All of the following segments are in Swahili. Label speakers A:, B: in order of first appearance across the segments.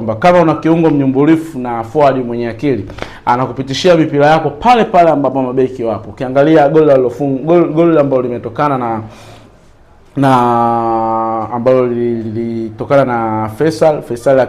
A: Kwamba kama una kiungo mnyumbulifu na forward mwenye akili, anakupitishia mipira yako pale pale ambapo mabeki wapo. Ukiangalia goli alilofunga, goli ambalo limetokana na ambalo lilitokana na Faisal, Faisal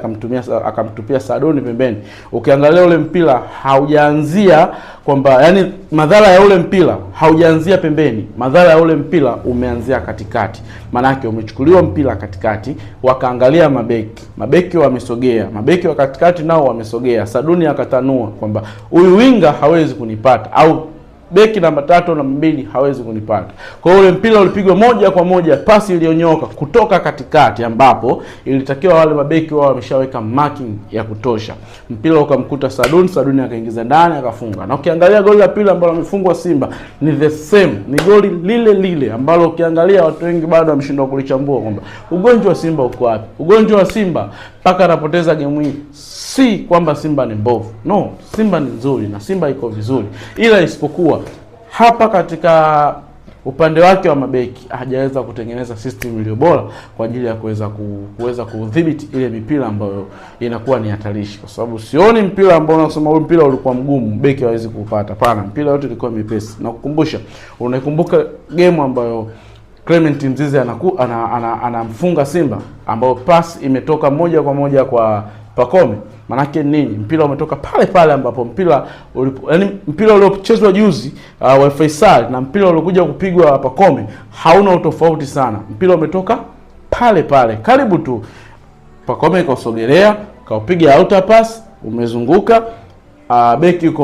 A: akamtupia Saduni pembeni. Ukiangalia ule mpira haujaanzia kwamba, yani madhara ya ule mpira haujaanzia pembeni, madhara ya ule mpira umeanzia katikati. Maanake umechukuliwa mpira katikati, wakaangalia mabeki, mabeki wamesogea, mabeki wa katikati nao wamesogea. Saduni akatanua kwamba huyu winga hawezi kunipata au beki namba 3 namba 2 hawezi kunipata. Kwa hiyo ule mpira ulipigwa moja kwa moja, pasi iliyonyoka kutoka katikati, ambapo ilitakiwa wale mabeki wao wameshaweka marking ya kutosha. Mpira ukamkuta Saduni, Saduni akaingiza ndani akafunga. Na ukiangalia goli la pili ambalo amefungwa Simba ni the same, ni goli lile lile ambalo ukiangalia watu wengi bado wameshindwa kulichambua kwamba ugonjwa wa Simba uko wapi. Ugonjwa wa Simba mpaka anapoteza game hii, si kwamba Simba ni mbovu. No, Simba ni nzuri na Simba iko vizuri, ila isipokuwa hapa katika upande wake wa mabeki hajaweza kutengeneza system iliyo bora kwa ajili ya kuweza kudhibiti ile mipira ambayo inakuwa ni hatarishi, kwa sababu sioni mpira ambao unasema huu mpira ulikuwa mgumu beki hawezi kuupata. Hapana, mpira yote ilikuwa mepesi. Na kukumbusha, unaikumbuka game ambayo Clement Mzize anamfunga Simba, ambayo pass imetoka moja kwa moja kwa Pacome. Manake nini? Mpira umetoka pale pale ambapo mpira ulipo, yani mpira uliochezwa juzi wa Faisal na mpira uliokuja kupigwa Pacome hauna utofauti sana. Mpira umetoka pale pale karibu tu, Pacome kausogelea, kaupiga outer pass, umezunguka, beki yuko